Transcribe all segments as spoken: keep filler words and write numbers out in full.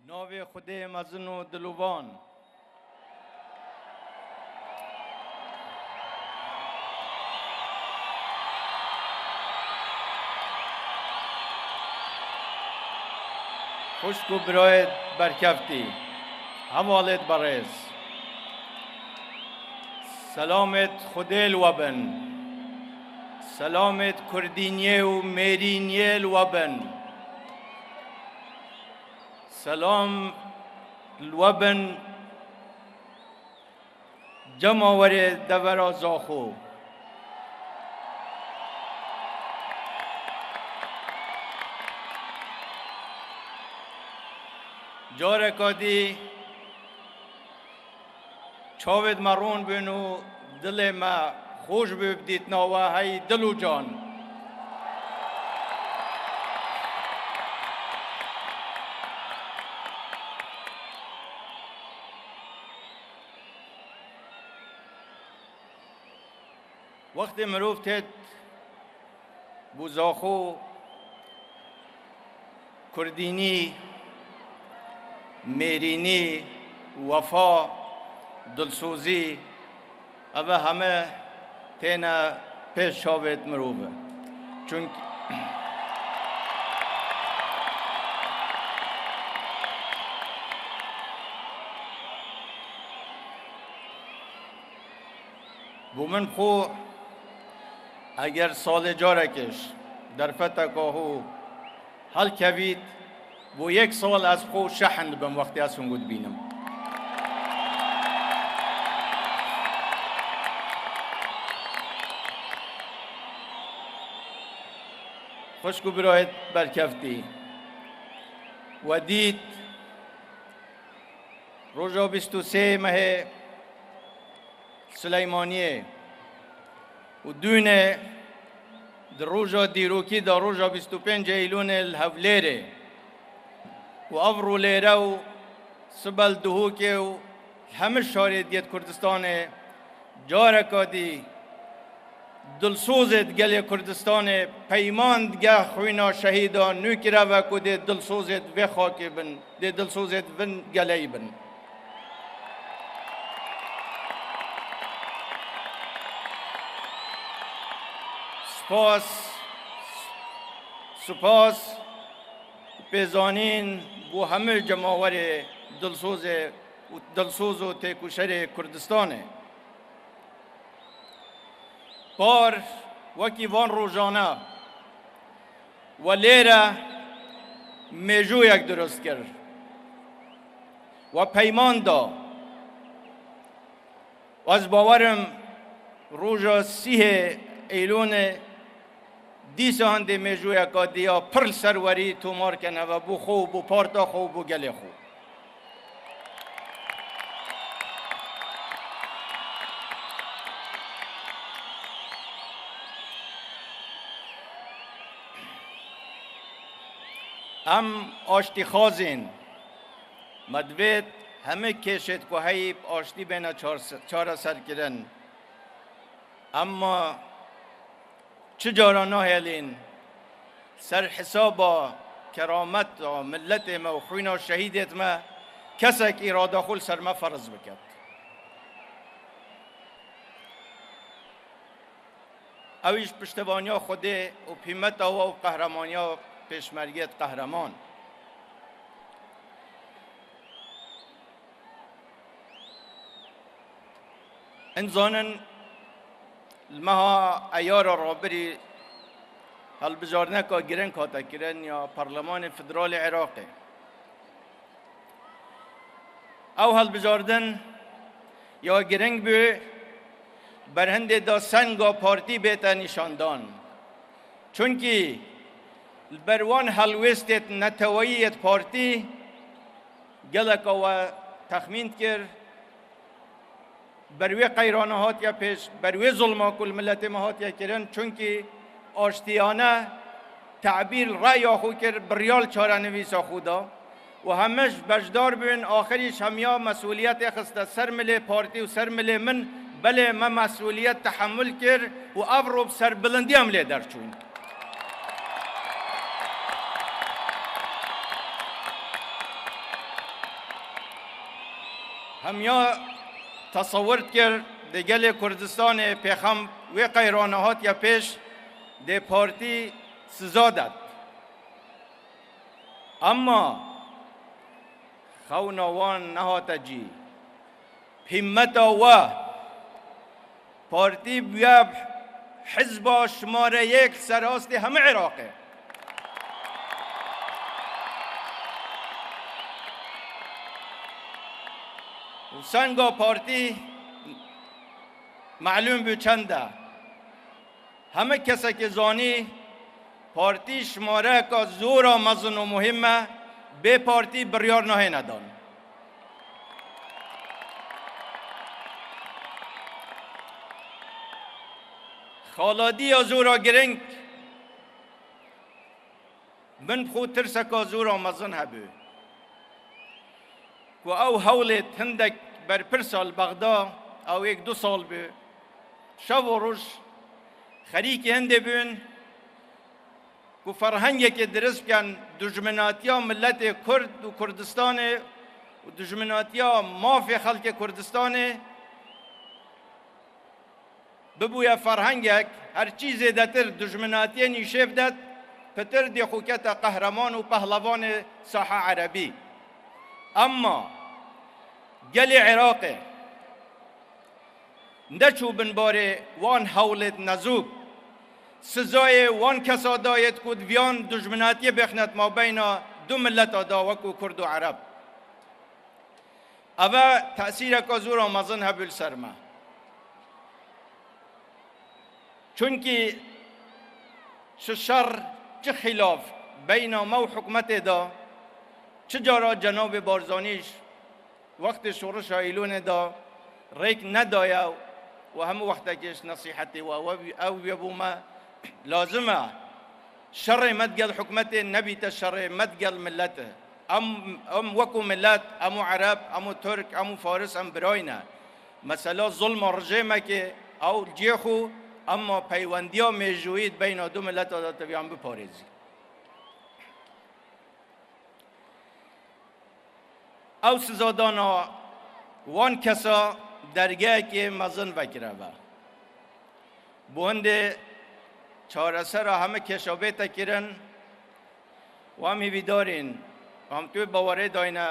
Navê Xwedê mezin û dilovan. Xwişk û birayê berkeftî, hevalêt berêz. Selamêt Xwedê li we bin. Selamêt kurdîniyê û mêrîniyê li we bin. Selam li we bin, cemawerê devera Zaxo. Careka dî çavêt me rûn bûn û dilê me xweş bû bi dîtina we, hey dil û can. Wextê mirov têt bo Zaxo, kurdînî, mêrînî, wefa, dilsozî, ev heme têne pêş çavêt mirov. Çunk-, Bo min xwe, eger salê carekê ji derfeteka hû helkevît, bo yek sal ez xwe şehn dibim wextê ez hûn dibînim. Xwişk û birayêt berkeftî. We dît, roja bîst û sê mehê Sileymaniyê û dûnê di roja dîrokî de, roja bîst û pênc Eylûnê li Hewlêrê û evro lêre û sibe li Duhokê û li hemî şarê diyê di Kurdistanê careka dî dilsozêt gelê Kurdistanê peyman dige xwîna şehîda nû kireve ku dê dilsozêt vê xakê bin, dê dilsozêt vin geleyî bin. Spas, spas, pêzanîn bo hemû cemawerê dilsozê û dilsoz û têkoşerê Kurdistanê. Par wekî van rojane we lêre mêjûyek dirust kir. We peyman da. Ez bawer im roja sîhê Eylûnê dîsa hindê mêjûyeka diya pir li ser werî tomar keneve bo xwe û bo parta xwe û bo gelê xwe. Em aştîxwazên, me divêt hemî kêşêt ku heyî bi aştî bêne çarse-, çareserkirin. Emma çi cara nahêlîn ser hisaba kerameta miletê me û xwîna şehîdêt me kesek îrada xwe li ser me ferz biket. Ew jî piştevaniya Xwedê û pîmeta we û qehremanîya pêşmergêt qehreman. Em zanin li meha Eyara rabirî hilbijartineka giring hate kirin ya Parlemanê Federalê Iraqê. Ew hilbijardin ya giring bû, berhindê da senga partî bête nîşandan. Çunkî li ber wan helwêstêt neteweyî yêt partî geleka we texmîn dikir, ber wê qeyrana hatiye pêş, ber wê zulma ku li miletê me hatiye kirin, çunkî aştiyane tebîr reya xwe kir, bi riya li çarenivîsa xwe da û hemiş beşdar bûn, axirî hemiya mesûliyetê xiste ser milê partî û ser milê min, belê me mesûliyet tehemûl kir û ev ro bi serbilindî em lê derçûn. Hemiya tesewir dikir, di gelê Kurdistanê pêxem wê qeyrana hatiye pêş, dê partî siza dat. Emma xewna wan nehate cî. Himmeta we, partî bûye hizba şimare yek li ser astê hemî Iraqê. Û senga partî melûm bû çend e. Hemî kesekê zanî, partî şimareyeka zora mezin û muhîm e, bê partî biryar nahêne dan. Xaladiya zora giring, min bi xwe tirseka zora mezin hebû. Ku ew hewlêt hindek berpirsa li Bexda, ew yek du sal bû, şev û roj xerîkî hindê bûn ku ferhengekê dirist bikin, dijminatiya miletê Kurd û Kurdistanê û dijminatiya mafê xelkê Kurdistanê bibûye ferhengek, her çî zêdetir dijminatiyê nîşêv det, pitir dê xwe kete qehreman û pehlevanê saha erebî. Emma gelê Iraqê neçû bin barê wan hewlêt nezûk, sizayê wan kesa dayêt ku diviyan dijminatiyê bêxnet mabeyna du mileta da wekû Kurd û Ereb. Eve tesîreka zora mezin hebû li ser me. Çunkî çi şer, çi xîlaf beyna me û hikûmetê de, çi cara cenabê Barzanî ji wextê şorişa Îlûnê de rêk nedaye û hemû wextekê ji nesîhetê we, we, ew wê bû me lazim e. Şerê me digel hikûmetê nebîte şerê me digel milet e. Em, em wekû milet, em û Ereb, em û Tirk, em û Faris, em birayî ne. Mesela zulma rijêmekê ew li cihê xwe, emma peywendiya mêjûyî di beyna du mileta de teviyan biparêzî. Ew sizadana wan kesa dergehekê mezin vekireve. Bo hindê çaresera hemî kêşa bête kirin, û em hîvîdarîn, em tu bawerê dayne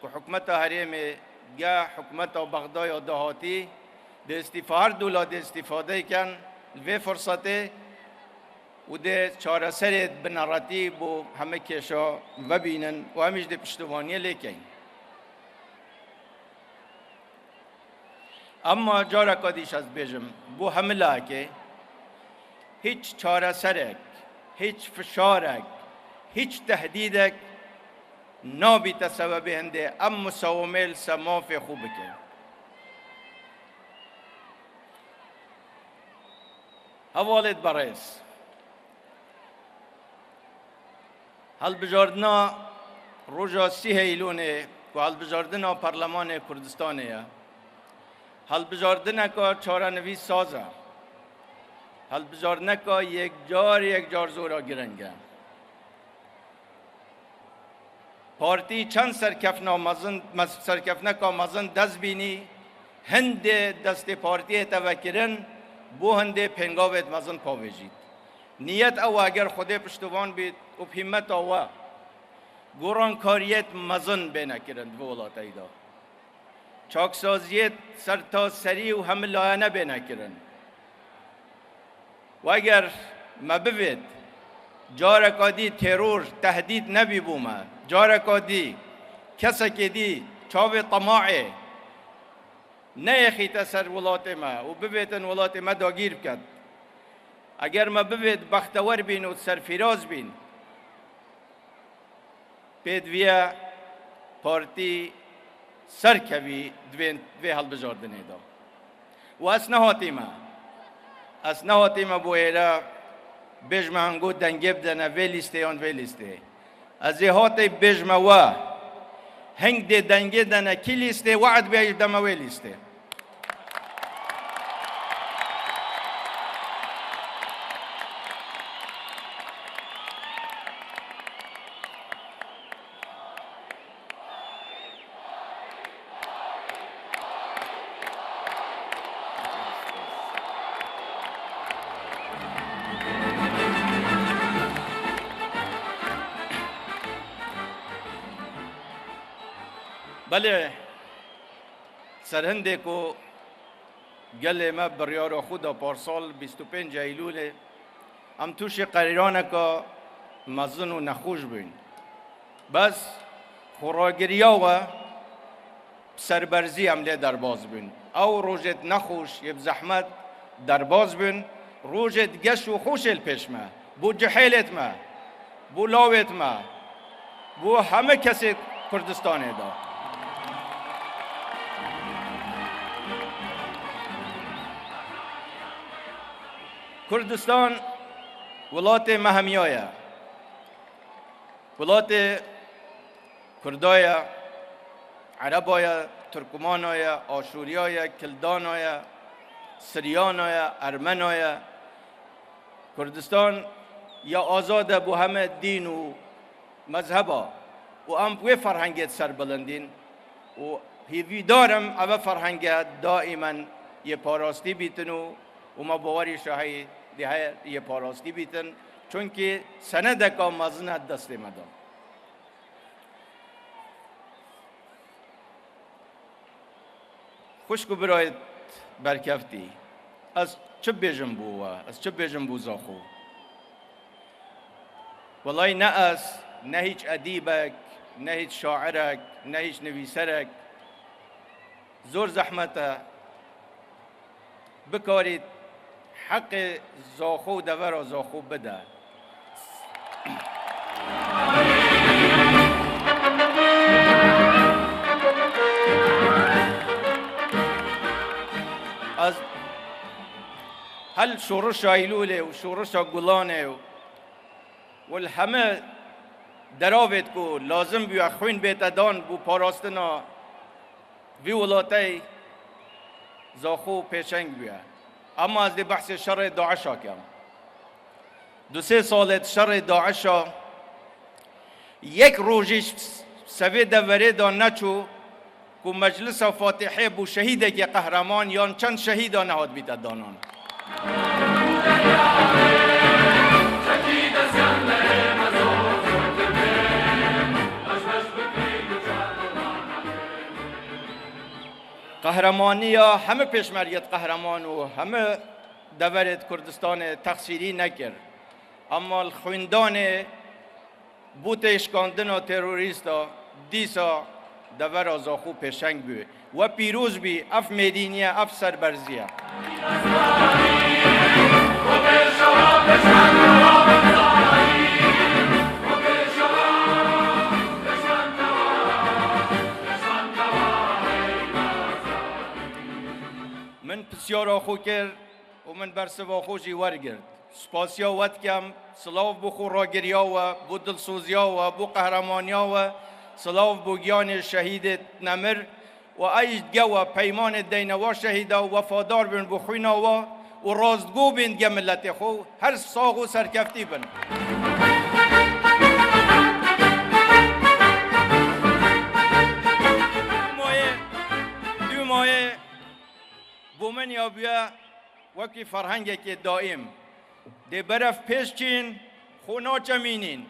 ku hikûmeta herêmê geh hikûmeta Bexdaya dahatî dê îstîfa, her du la dê îstîfade kin li vê firsetê û dê çareserê bineretî bo hemî kêşa vebînin û em jî dê piştivaniyê lê keyn. Emma careka dî ez dibêjim, bo hemilakê, hîç çareserek, hîç fişarek, hîç tehdîdek nabîte sebebê hindê em musawimê li ser mafê xwe bikin. Hevalêt berêz, hilbijardina roja sî Eylûnê ku hilbijardina Parlemanê Kurdistanê ye, hilbijardineka çarenivîs saz e, hilbijardineka yekcar yekcar zora giring e. Partî çend serkefna mezin, mez-, serkefneka mezin dest bînî, hindê destê partiyê te vekirin, bo hindê pêngavêt mezin pavêjît. Niyet ew e, eger Xwedê piştivan bît û bi hîmmeta we, gorankariyêt mezin bêne kirin di vê welateyî de. Çaksaziyêt sertaserî û hemilayene bêne kirin. Weger me bivêt, careka dî teror, tehdîd nebî bo me, careka dî kesekê dî çavê temaê neyêxîte ser welatê me û bivêtin welatê me dagîr biket. Eger me bivêt bextewer bîn û serfîraz bîn, pêdiviye partî serkevî di vê, di vê hilbijardinê de. Û ez nehatîme, ez nehatîme bo êre bêjme hingo dengê bidene vê lîstê yan vê lîstê. Ez ê hatê bêjme we, hing dê dengê dene kî lîstê, we'd bê ji deme wê lîstê. Belê, serhindê ku gelê me biryara xwe da parsal bîst û pênc Eylûlê, em tûşî qerîraneka mezin û nexweş bûn. Bes xweragiriya we bi serberzî em lê derbas bûn. Ew rojêt nexweş yê bi zehmet derbas bûn, rojêt geş û xweş ê li pêş me. Bo cihêlêt me, bo lawêt me, bo heme kesê Kurdistanê de. Kurdistan welatê me hemiya ye. Welatê Kurda ye, Ereba ye, Turkmana ye, Aşûriya ye, Kildana ye, Siryana ye, Ermena ye. Kurdistan ya azad e bo heme dîn û mezheba û em bi wê ferhengê di ser bilindîn û hêvîdar im eve ferhenge daîmen yê parastî bîtin û, û me bawerî şahî dê heye yê parastî bîtin. Çunkî senedeka mezin e di destê me de. Xwişk û birayê berkeftî, ez çi bêjim bo we? Ez çi bêjim bo Zaxo? Welay ne ez, ne hîç edîbek, ne hîç şairek, ne hîç nivîserek. Zor zehmet e bikarît heqê Zaxo û devera Zaxo bide. Ez hel şorişa Eylûlê û şorişa Gulanê û, û li heme deravêt ku lazim bûye xwîn bête dan bo parastina vî welatey Zaxo pêşeng bûye. Ama ez dê behsê şerê DAIŞa kem. Du sê salê di şerê DAIŞa yek rojî ji sevê deverê de neçû ku meclisa Fatihê bo şehîdekî qehreman yan çend şehîda nehat bîte danan. Qehremaniya heme pêşmergêt qehreman û heme deverêt Kurdistanê texsîrî nekir. Ama li xwîndanê bo têşkandina terorîsta dîsa devera Zaxo pêşeng bû. We pîroz bî, ev mêrînî ye, ev serberzî ye. Min pisyara xwe kir û min bersiva xwe jî wergirt. Spasiya we dikem, silav bo xweragiriya we, bo dilsoziya we, bo qehremaniya we, silav bo giyanê şehîdê nemir û ey jî dige we peymanê deyne wa şehîda û wefadar bin bo xwîna wa û rastgo bin dige miletê xwe. Her sax û serkeftî bin. Dûmayê, dûmayê bo min ya bûye wekî ferhengekê daîm. Dê berev pêş çîn, xwe naçemînîn.